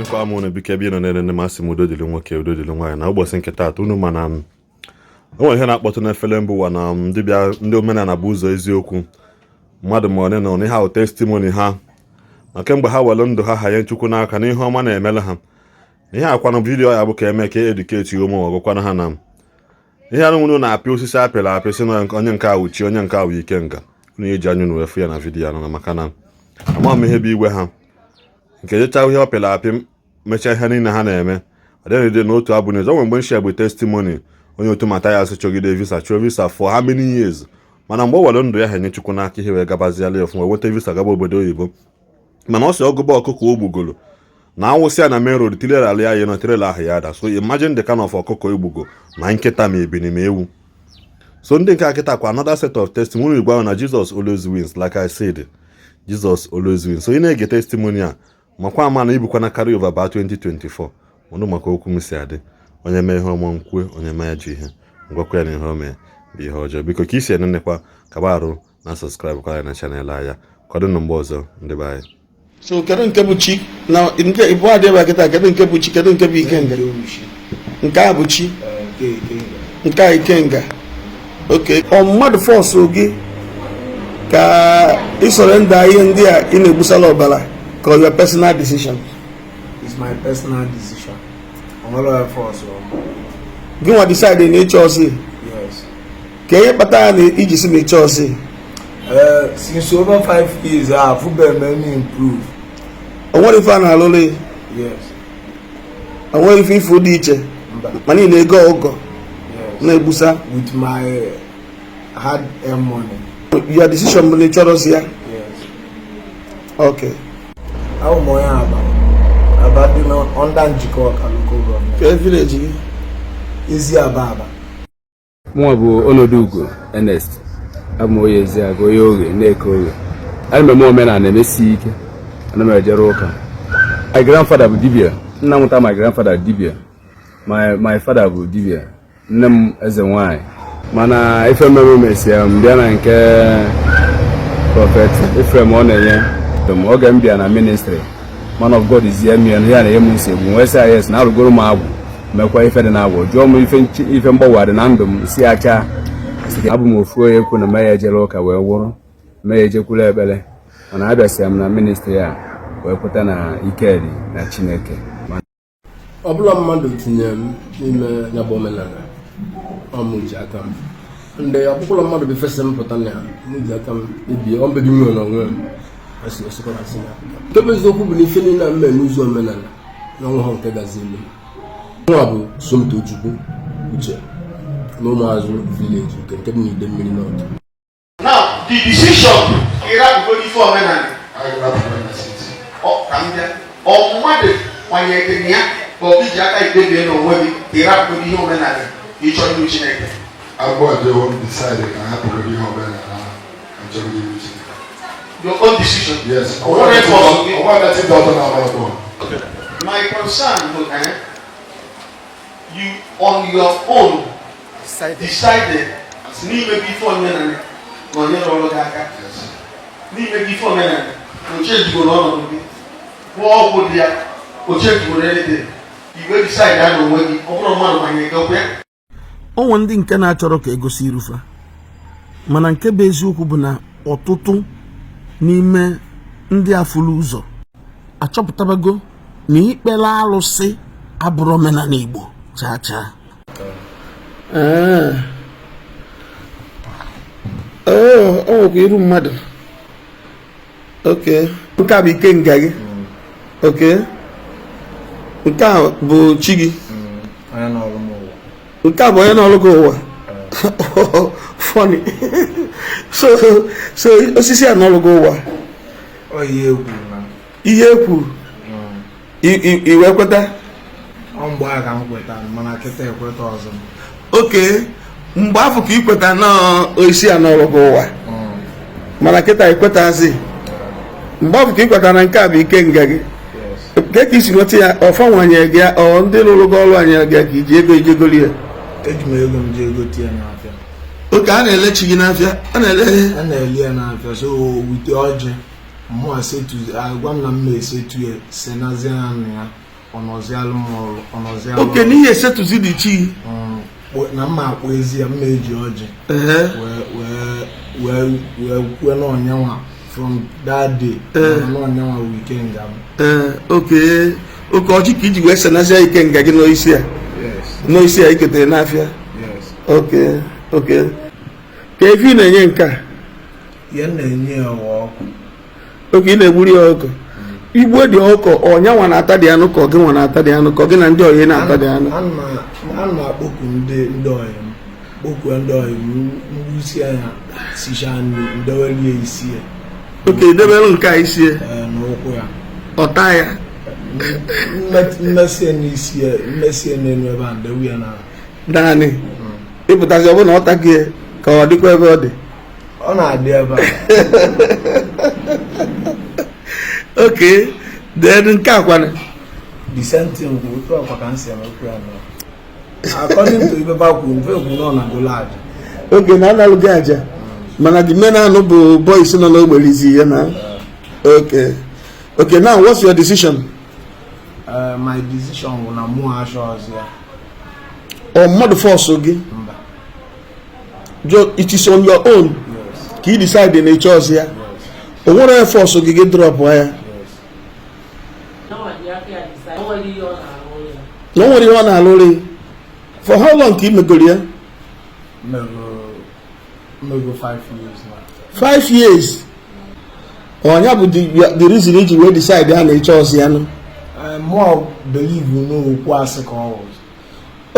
Ekenekwa m unu, biko, ebe ị nọ na-elele m. Asị m udo dịrị nwoke, udo dịrị nwaanyị. Na ụbọchị nke taata, unu ma na o nwere ihe na-akpọtụ n'efere mba ụwa na ndị bịa, ndị omenala bụ ụzọ eziokwu. Mmadụ ma one na one ha testimony ha na kemgbe ha were ndụ ha hanye Chukwu n'aka na ihe ọma na-emere ha. Ihe akwanụ video ya bụ ka eme ka educate ụmụ ọgụkwanụ ha na ihe anụ unu na-apị osisi apịrị apị, si na onye nke awụ chi, onye nke awụ ikenga. Unu eji anya unu wee fụ ya na video anụ, maka na amaghị m ihe bụ igwe ha nke jecha ihe ọ pịrị apị, mechaa ihe niile ha na-eme. Ọ dịghị n'otu abụ n'ezu. O nwere mgbe m share bụ testimony onye otu Mathias chọgide visa, chọọ visa for how many years, mana mgbe o were ndụ ya ha enye Chukwu n'aka, ihe wee gabaziala ya ọfụma, weta visa gaba obodo oyibo. Mana ọ sị ọgụba ọkụkọ o gbugolo na awụsị ya na main road, trailer ya na trailer ahụ ya ada. So imagine the kind of ọkụkọ egbugo, ma nkịta, ma ebini, ma ewu. So ndị nke akịta kwa, another set of testimony gwa na Jesus always wins. Like I said, Jesus always wins. So ị na-ege testimony a, makwa ama na ibukwana carry over ba 2024 ọnụ, maka okwu m si adị. Onye mee ihe ọma nkwue, onye mee ajọ ihe ngwakwa ya na ihe o mee bụ ihe ọjọọ. Biko, ka isi enenekwa kaba arụ na subscribe kwa ya na channel anya. Ka ọ dị na mgbe ọzọ, ndị be anyị. So kedu nke bụ chi na nke ịbụ adị ebe a kịta? Kedu nke bụ chi, kedu nke bụ ikenga? Nke a bụ chi, nke a ikenga. Ok, ọ mmadụ force gị ka ị surrender ihe ndị a ị na-egbusala ọbara, ka ọ your personal decision? It's my personal decision. Onwere force o. Gị nwa decide na ịchọ ọsị? Yes. Ka ihe kpatara na iji si na ịchọ ọsị? Since over 5 years, afụbeghị m any improve. O nwere ife a na-alụrụ? Yes. O nwere ife ifu dị iche? Mba. Ma niile ego ọgọ Yes. na-egbusa? With my hard earned money. Your decision bụ na ị chọrọzi ya? Yes. Ok. Abụ m onye Aba. Aba dị na under Njikọka local government. Ka village gị? Ezi Aba Aba. Mụnwa bụ Onodugo Ernest. Abụ m onye Eziagụ, onye Oghe na-eke Oghe. Ana m eme omenala, emesi ike. Ana m ejere ụka. My grandfather bụ dibia, nna mụta my grandfather dibia, my father bụ dibia, nne m eze nwanyị. Mana ife mere mesia m bịa na nke Prophet Ephraim, ọ na-enye m oge m bịa na ministry. Man of God zie m ya na ya na-enye m nsogbu, wee sị ya yes, na arụgoro m agwụ, mekwa ife dị na agwụ. Jụọ m ife ife mgbanwe dị na ndụ m, si acha. Abụ m ofu onye kwu na me ya ejere ụka wee wụrụ mee ya ejekwuru ekpere, mana abịasịa m na ministry a wee kweta na ike dị na Chineke. Ọ bụla mmadụ tinyere m n'ime ya bụ omenala, ọ mụ ji aka m. Ndị ọkpụkpụlọ mmadụ bụ fesa m pụta na ya, mụ ji aka m kpebie. Ọ mbebi nwere n'onwe m asị esikwa asị ya. Nke bụ eziokwu bụ na ife niile a m mere n'ụzọ omenala na ọnwa ha nke gazi elu nwa bụ Somtochukwu Uche na Ụmụazụ village nke dị n'Ide Mmiri North. Now, the decision ịrapụgo ife omenala, ọ ka m bịa, ọ mmadụ kwanyere gị ya, ka ọ bụ iji aka ikpebie n'onwe gị ka ịrapụgo ihe omenala ka ị chọrọ iru Chineke? Abụọ jewo m decide ka ha pụgoro ihe omenala ahụ ka m chọrọ iru Chineke. Your own decision? Yes. Ọ nwere force gị? Ọnwa na ti ọtọ na amara bụ. My concern bụ, you on your own decided n'ime gị ife omenala na onye rọrọ gị aka n'ime gị ife omenala na oche jigoro ọnọdụ gị, gwụọ ọgwụ dị ya, oche jigoro anything, igwe decide ya n'onwe gị, ọ bụrụ mmadụ manyere gị ọkwa ya. Onwe ndị nke na-achọrọ ka egosi irufa, mana nke bụ eziokwu bụ na ọtụtụ n'ime ndị afụlụ ụzọ achọpụtabago na ikpere alụsị abụrụ omenala Igbo chaa chaa. Ee. Oo, o nwekwa iru mmadụ. Ok, nke a bụ ikenga gị. Ok, nke a bụ chi gị? Onye n'ọrụ m ụwa. Nke a bụ onye n'ọrụ gị ụwa. Funny. So osisi a n'ọrụ gị ụwa? Ọ ihe egwu na. Ihe ekwu i wee kweta? Ọ mgbe a ka m kweta, mana kịta ekweta ọzọ. Oke, mgbe afọ ka ị kweta na osisi a n'ọrụ gị ụwa, mana kịta ekwetazi. Mgbe afọ ka ị kweta na nke a bụ ikenga gị? Yes. Ke ka isi nweta ya? Ọfọ nwanyere gị ya, ọ ndị lụrụ gị ọrụ anyere gị ya, ka iji ego ijegoli ya? Eji m ego m jee gote ya n'afịa. Oke, a na-ele chi gị n'afịa? A na-ele? A na-ele ya n'afịa. So wite ọjị mmụọ setu, agwa m na m na-esetu ya, senazie ya na ya. Ọ nọzialụ m ọrụ, ọ nọzialụ. Oke n'ihe esetụzi dị chi. Na mma akpọ ezi ya, mma eji ọjị wee wee wee wee kwue na ọnyanwa from that day na ọnyanwa wụ ikenga m. Ee, oke ọjị ka iji wee senazia ikenga gị n'isi a? Yes. N'isi a iketere n'afịa? Yes. Oke ka efi ị na-enye nke a? Ihe m na-enye ya ọwa ọkụ. Oke, ị na-egburi ya ọkụ. Igwe dị ọkụ, ọnya nwa na-ata dị anụ, ka ọ gị nwa na-ata dị anụ, ka ọ gị na ndị ọyị na-ata dị anụ? Ana m akpọku ndị ọyị m, kpọkuo ndị ọyị m, mgbusi anya sichaa nri, ndewelie isi ya. Oke, debere nke a isi ya? Ee, n'ụkwụ ya. Ọta ya? Mmesie n'isi ya, mmesie n'elu ebe a, ndewe ya na Naanị ịpụtazi, ọ bụrụ na ọ taghị ya, ka ọ dịkwa ebe ọ dị? Ọ na-adị ebe a. Oke, then nke a kwana? The same thing bụ otu akwa ka m si emekwu ya na according to ibe ba kwuru, mfe kwu nọ na golaji. Oge na analụghị aja, mana the main anụ bụ boys nọ n'ogberizi ya na. Okay, now what's your decision? My decision bụ na mụ achọ ọzọ ya. Ọ mmadụ force gị? Mba. It is on your own? Yes. Ka ị decide na ịchọ ọzọ ya? Yes. O nwere onye force gị, gị drop ya? Yes. Na o nwere ihe ọ na-alụrị. For how long ka ị megoro ya? Mmego 5 years now. 5 years. Ọnya bụ the reason iji wee decide ya na ịchọ ọzọ ya nụ? Mụ believe n'okwu asị ka ọ wụ.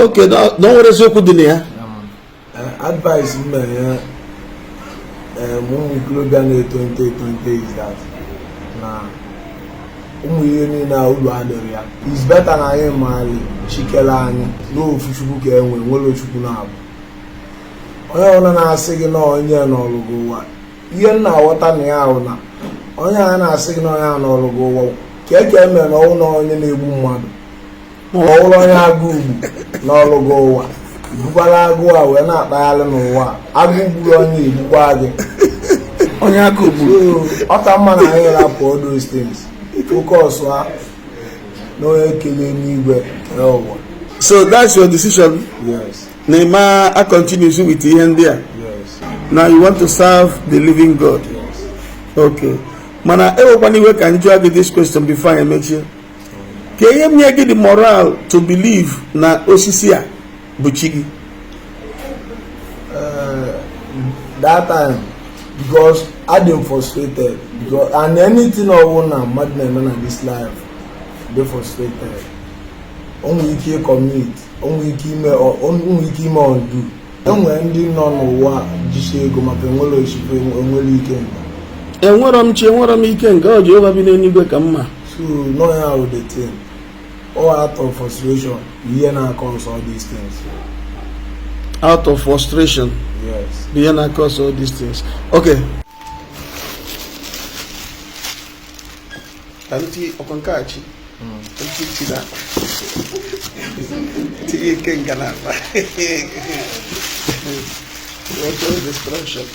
Oke, na o nwere eziokwu dị na ya. Advice m na-enye ụmụ ikorobịa na-eto nto eto nto is that na ụmụ ihe niile a, uru adịrị ya. Is better na anyị maali chikere anyị n'ofu Chukwu ka e nwee, nwere Chukwu na-abụ. Onye ọbụla na-asị gị na onye n'ọlụgụ ụwa, ihe m na-aghọta na ya ahụ na onye a na-asị gị na onye a n'ọlụgụ ụwa ka e ka eme na ọnwụ na onye na-egbu mmadụ, ma ọ bụrụ onye agụụ gbu n'ọlụgụ ụwa, bukwara agụụ a wee na-akpagharị n'ụwa a. Agụụ gburu onye, egbukwa gị. Onye aka ogburu. So ọ ka mma na anyị rapụ all those things, focus ha na onye kele n'igwe kere ụwa. So that's your decision? Yes. Na ịma a continues with ihe ndị a? Yes. Now you want to serve the living God? Yes. Okay, mana ewekwana iwe ka anyị jụọ gị this question before anyị emechie. Ka ihe m nye gị the moral to believe na osisi a bụ chi gị? That time, because I dey frustrated, because and anything ọwụ na mmadụ na-eme na this life dey frustrated, o nwere ike commit, o nwere ike ime undo. Enwere ndị nọ n'ụwa jisie ego maka enwere osikwe, enwere ike nka. Enwerọ m chi, enwerọ m ike nke ọ Jehova bi n'eluigwe ka mma. So no, ya wụ the thing, all out of frustration, ihe na-cause all these things. Out of frustration? Yes. Bụ ihe na-cause all these things. Okay, ka ntị ọkwa nke a chi ntị chi na tinye ike nga n'akpa. Watch all destruction.